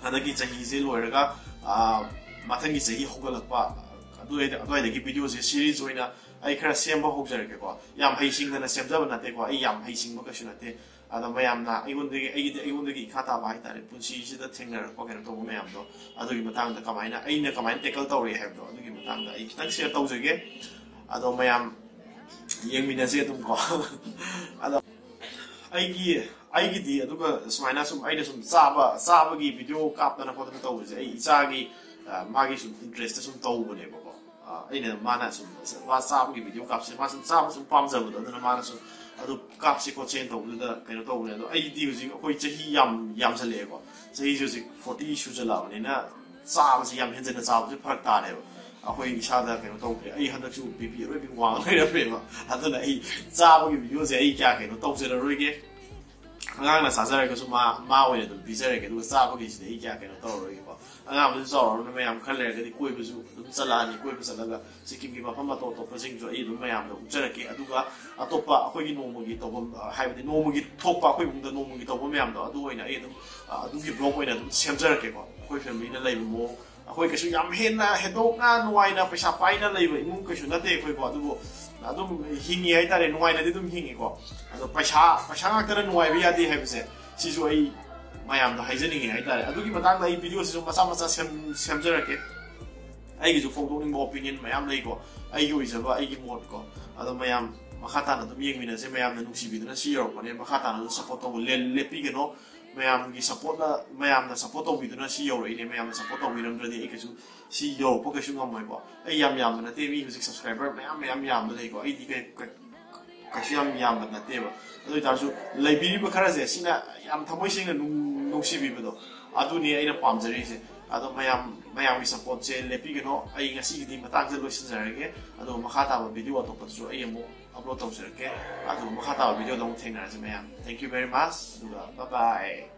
ꯍꯟꯗꯛꯀꯤ ꯆꯍꯤꯁꯦ ꯂꯣꯏꯔꯒ, ꯑ, ꯃꯊꯪꯒꯤ ꯆꯍꯤ ꯍꯧꯒꯠꯂꯛꯄ ꯑꯗꯨꯋꯥꯏꯗ, ꯑꯗꯨꯋꯥꯏꯗꯒꯤ videoꯁꯦ series ꯑꯣꯏꯅ ꯑꯩ ꯈꯔ ꯁꯦꯝꯕ ꯍꯧꯖꯔꯛꯀꯦꯀꯣ꯫ ꯌꯥꯝ ꯍꯩꯁꯤꯡꯗꯅ ꯁꯦꯝꯖꯕ ꯅꯠꯇꯦꯀꯣ, ꯑꯩ ꯌꯥꯝ ꯍꯩꯁꯤꯡꯕ ꯀꯩꯁꯨ ꯅꯠꯇꯦ꯫ ꯑꯗꯣ ꯃꯌꯥꯝꯅ ꯑꯩꯉꯣꯟꯗꯒꯤ, ꯑꯩꯒꯤꯗꯤ, ꯑꯩꯉꯣꯟꯗꯒꯤ ꯏꯈꯥ ꯇꯥꯕ ꯍꯥꯏꯇꯥꯔꯦ, ꯄꯨꯟꯁꯤꯁꯤꯗ ꯊꯦꯡꯅꯔꯛꯄ ꯀꯩꯅꯣ ꯇꯧꯕ ꯃꯌꯥꯝꯗꯣ, ꯑꯗꯨꯒꯤ ꯃꯇꯥꯡꯗ ꯀꯃꯥꯏꯅ, ꯑꯩꯅ ꯀꯃꯥꯏꯅ tackle ꯇꯧꯔꯛꯑꯦ ꯍꯥꯏꯕꯗꯣ, ꯑꯗꯨꯒꯤ ꯃꯇꯥꯡꯗ ꯑꯩ ꯈꯤꯇꯪ share ꯇꯧꯖꯒꯦ꯫ ꯑꯗꯣ ꯃꯌꯥꯝ ꯌꯦꯡꯃꯤꯟꯅꯁꯦ ꯑꯗꯨꯝ ꯀꯣ꯫ ꯑꯗꯣ ꯑꯩꯒꯤ, ꯑꯩꯒꯤꯗꯤ ꯑꯗꯨꯒ ꯁꯨꯃꯥꯏꯅ ꯁꯨꯝ ꯑꯩꯅ ꯁꯨꯝ ꯆꯥꯕ, ꯆꯥꯕꯒꯤ video ꯀꯥꯞꯇꯅ ꯈꯣꯠꯇꯅ ꯇꯧꯕꯁꯦ ꯑꯩ ꯏꯆꯥꯒꯤ, ꯑ, ꯃꯥꯒꯤ ꯁꯨꯝ interestꯇ ꯁꯨꯝ ꯇꯧꯕꯅꯦꯕꯀꯣ꯫ ꯑ, ꯑꯩꯅ, ꯃꯥꯅ ꯁꯨꯝ, ꯃꯥ ꯆꯥꯕꯒꯤ video ꯀꯥꯞꯁꯦ, ꯃꯥ ꯁꯨꯝ ꯆꯥꯕ ꯁꯨꯝ ꯄꯥꯝꯖꯕꯗꯣ, ꯑꯗꯨꯅ ꯃꯥꯅ ꯁꯨꯝ ꯑꯗꯨ ꯀꯥꯞꯁꯤ ꯈꯣꯠꯁꯦꯅ ꯇꯧꯕꯗꯨꯗ ꯀꯩꯅꯣ ꯇꯧꯕꯅꯦ꯫ ꯑꯗꯣ ꯑꯩꯗꯤ ꯍꯧꯖꯤꯛ ꯑꯩꯈꯣꯏ ꯆꯍꯤ ꯌꯥꯝ ꯌꯥꯝꯁꯜꯂꯛꯑꯦꯀꯣ, ꯆꯍꯤꯁꯦ ꯍꯧꯖꯤꯛ forty ꯁꯨꯖꯜꯂꯛꯑꯕꯅꯤꯅ ꯆꯥꯕꯁꯦ ꯌꯥꯝ ꯍꯦꯟꯖꯟꯅ ꯆꯥꯕꯁꯦ ꯐꯔꯛ ꯇꯥꯔꯦꯕ꯫ ꯑꯩꯈꯣꯏ ꯏꯁꯥꯗ ꯀꯩꯅꯣ ꯇꯧꯗ꯭ꯔꯦ꯫ ꯑꯩ ꯍꯟꯗꯛꯁꯨ BP ꯑꯔꯣꯏꯕꯤ ꯋꯥꯡ ꯂꯩꯔꯝꯃꯦꯕ꯫ ꯑꯗꯨꯅ ꯑꯩ ꯆꯥꯕꯒꯤ videoꯁꯦ ꯑꯩ ꯀꯌꯥ ꯀꯩꯅꯣ ꯇꯧꯖꯔꯔꯣꯏꯒꯦ꯫ ꯑꯉꯥꯡꯅ ꯆꯥꯖꯔꯒꯁꯨ ꯃꯥ, ꯃꯥ ꯑꯣꯏꯅ ꯑꯗꯨꯝ ꯄꯤꯖꯔꯒꯦ꯫ ꯑꯗꯨꯒ ꯆꯥꯕꯒꯤꯁꯤꯗꯤ ꯑꯩ ꯀꯌꯥ ꯀꯩꯅꯣ ꯇꯧꯔꯔꯣꯏꯒꯦꯀꯣ꯫ ꯑꯉꯥꯡ ꯑꯃꯁꯨ ꯆꯥꯎꯔꯕꯅꯤꯅ ꯃꯌꯥꯝ ꯈꯔ ꯂꯩꯔꯒꯗꯤ ꯀꯣꯏꯕꯁꯨ ꯑꯗꯨꯝ ꯆꯠꯂꯛꯑꯅꯤ꯫ ꯀꯣꯏꯕ ꯆꯠꯂꯒ ꯁꯤꯛꯀꯤꯝꯒꯤ ꯃꯐꯝ ꯑꯇꯣꯞ ꯑꯇꯣꯞꯄꯁꯤꯡꯁꯨ ꯑꯩ ꯑꯗꯨꯝ ꯃꯌꯥꯝꯗ ꯎꯠꯆꯔꯛꯀꯦ꯫ ꯑꯗꯨꯒ ꯑꯇꯣꯞꯄ ꯑꯩꯈꯣꯏꯒꯤ ꯅꯣꯡꯃꯒꯤ ꯇꯧꯐꯝ, ꯍꯥꯏꯕꯗꯤ ꯅꯣꯡꯃꯒꯤ ꯊꯣꯛꯄ ꯑꯩꯈꯣꯏ ꯏꯃꯨꯡꯗ ꯅꯣꯡꯃꯒꯤ ꯇꯧꯕ ꯃꯌꯥꯝꯗꯣ, ꯑꯗꯨ ꯑꯣꯏꯅ ꯑꯩ ꯑꯗꯨꯝ, ꯑ, ꯑꯗꯨꯒꯤ vlog ꯑꯣꯏꯅ ꯑꯗꯨꯝ ꯁꯦꯝꯖꯔꯛꯀꯦꯀꯣ꯫ ꯑꯩꯈꯣꯏ familyꯅ ꯂꯩꯕ ꯃꯑꯣꯡ, ꯑꯩꯈꯣꯏ ꯀꯩꯁꯨ ꯌꯥꯝ ꯍꯦꯟꯅ ꯍꯦꯟꯗꯣꯛꯅ ꯅꯨꯡꯉꯥꯏꯅ ꯄꯩꯁꯥ ꯄꯥꯏꯅ ꯂꯩꯕ ꯏꯃꯨꯡ ꯀꯩꯁꯨ ꯅꯠꯇꯦ ꯑꯩꯈꯣꯏꯀꯣ꯫ ꯑꯗꯨꯕꯨ ꯑꯗꯨꯝ ꯍꯤꯡꯉꯤ ꯍꯥꯏꯇꯥꯔꯦ, ꯅꯨꯡꯉꯥꯏꯅꯗꯤ ꯑꯗꯨꯝ ꯍꯤꯡꯉꯤꯀꯣ꯫ ꯑꯗꯣ ꯄꯩꯁꯥ, ꯄꯩꯁꯥ ꯉꯥꯛꯇꯅ ꯅꯨꯡꯉꯥꯏꯕ ꯌꯥꯗꯦ ꯍꯥꯏꯕꯁꯦ, ꯁꯤꯁꯨ ꯑꯩ ꯃꯌꯥꯝꯗ ꯍꯥꯏꯖꯅꯤꯡꯉꯦ ꯍꯥꯏꯇꯥꯔꯦ꯫ ꯑꯗꯨꯒꯤ ꯃꯇꯥꯡꯗ ꯑꯩ videoꯁꯤꯁꯨ ꯃꯆꯥ ꯃꯆꯥ ꯁꯦꯝ-, ꯁꯦꯝꯖꯔꯛꯀꯦ꯫ ꯑꯩꯒꯤꯁꯨ ꯐꯣꯡꯗꯣꯛꯅꯤꯡꯕ opinion ꯃꯌꯥꯝ ꯂꯩꯀꯣ, ꯑꯩꯒꯤ ꯑꯣꯏꯖꯕ, ꯑꯩꯒꯤ ꯃꯣꯠꯀꯣ꯫ ꯑꯗꯣ ꯃꯌꯥꯝ ꯃꯈꯥ ꯇꯥꯅ ꯑꯗꯨꯝ ꯌꯦꯡꯃꯤꯟꯅꯁꯦ꯫ ꯃꯌꯥꯝꯅ ꯅꯨꯡꯁꯤꯕꯤꯗꯨꯅ ꯁꯤ ꯌꯧꯔꯛꯄꯅꯦ꯫ ꯃꯈꯥ ꯇꯥꯅ ꯑꯗꯨꯝ ꯁꯞꯄꯣꯔꯠ ꯇꯧꯕ ꯂꯦ- ꯂꯦꯞꯄꯤꯒꯅꯣ꯫ ꯃꯌꯥꯝꯒꯤ ꯁꯞꯄꯣꯔꯠꯅ, ꯃꯌꯥꯝꯅ ꯁꯞꯄꯣꯔꯠ ꯇꯧꯕꯤꯗꯨꯅ ꯁꯤ ꯌꯧꯔꯛꯏꯅꯦ꯫ ꯃꯌꯥꯝꯅ ꯁꯞꯄꯣꯔꯠ ꯇꯧꯕꯤꯔꯝꯗ꯭ꯔꯗꯤ ꯑꯩ ꯀꯩꯁꯨ ꯁꯤ ꯌꯧꯔꯛꯄ ꯀꯩꯁꯨ ꯉꯝꯃꯣꯏꯀꯣ꯫ ꯑꯩ ꯌꯥꯝ ꯌꯥꯝꯕ ꯅꯠꯇꯦ, ꯃꯤ ꯍꯧꯖꯤꯛ ꯁꯕꯁꯀ꯭ꯔꯥꯏꯕꯔ ꯃꯌꯥꯝ ꯃꯌꯥꯝ ꯌꯥꯝꯕ ꯂꯩꯀꯣ꯫ ꯑꯩꯗꯤ ꯀꯩ- ꯀꯩ- ꯀꯩꯁꯨ ꯌꯥꯝ ꯌꯥꯝꯕ ꯅꯠꯇꯦꯕ꯫ ꯑꯗꯨ ꯑꯣꯏꯇꯥꯔꯁꯨ ꯂꯩꯕꯤꯔꯤꯕ ꯈꯔꯁꯦ ꯁꯤꯅ ꯌꯥꯝ ꯊꯃꯣꯏ ꯁꯦꯡꯅ ꯅꯨꯡ- ꯅꯨꯡꯁꯤꯕꯤꯕꯗꯣ, ꯑꯗꯨꯅꯤ ꯑꯩꯅ ꯄꯥꯝꯖꯔꯤꯁꯦ꯫ ꯑꯗꯣ ꯃꯌꯥꯝ, ꯃꯌꯥꯝꯒꯤ ꯁꯞꯄꯣꯔꯠꯁꯦ ꯂꯦꯞꯄꯤꯒꯅꯣ꯫ ꯑꯩ ꯉꯁꯤꯒꯤꯗꯤ ꯃꯇꯥꯡꯁꯤꯗ ꯂꯣꯏꯁꯤꯟꯖꯔꯒꯦ꯫ ꯑꯗꯨꯒ ꯃꯈꯥ ꯇꯥꯕ ꯚꯤꯗꯤꯑꯣ ꯑꯇꯣꯞꯄꯗꯁꯨ ꯑꯩ ꯑꯃꯨꯛ ꯑꯞꯂꯣꯗ ꯇꯧꯖꯔꯛꯀꯦ꯫ ꯑꯗꯨꯒ ꯃꯈꯥ ꯇꯥꯕ ꯚꯤꯗꯤꯑꯣꯗ ꯑꯃꯨꯛ ꯊꯦꯡꯅꯔꯁꯦ ꯃꯌꯥꯝ꯫ Thank you very much꯫ ꯑꯗꯨꯒ bye bye꯫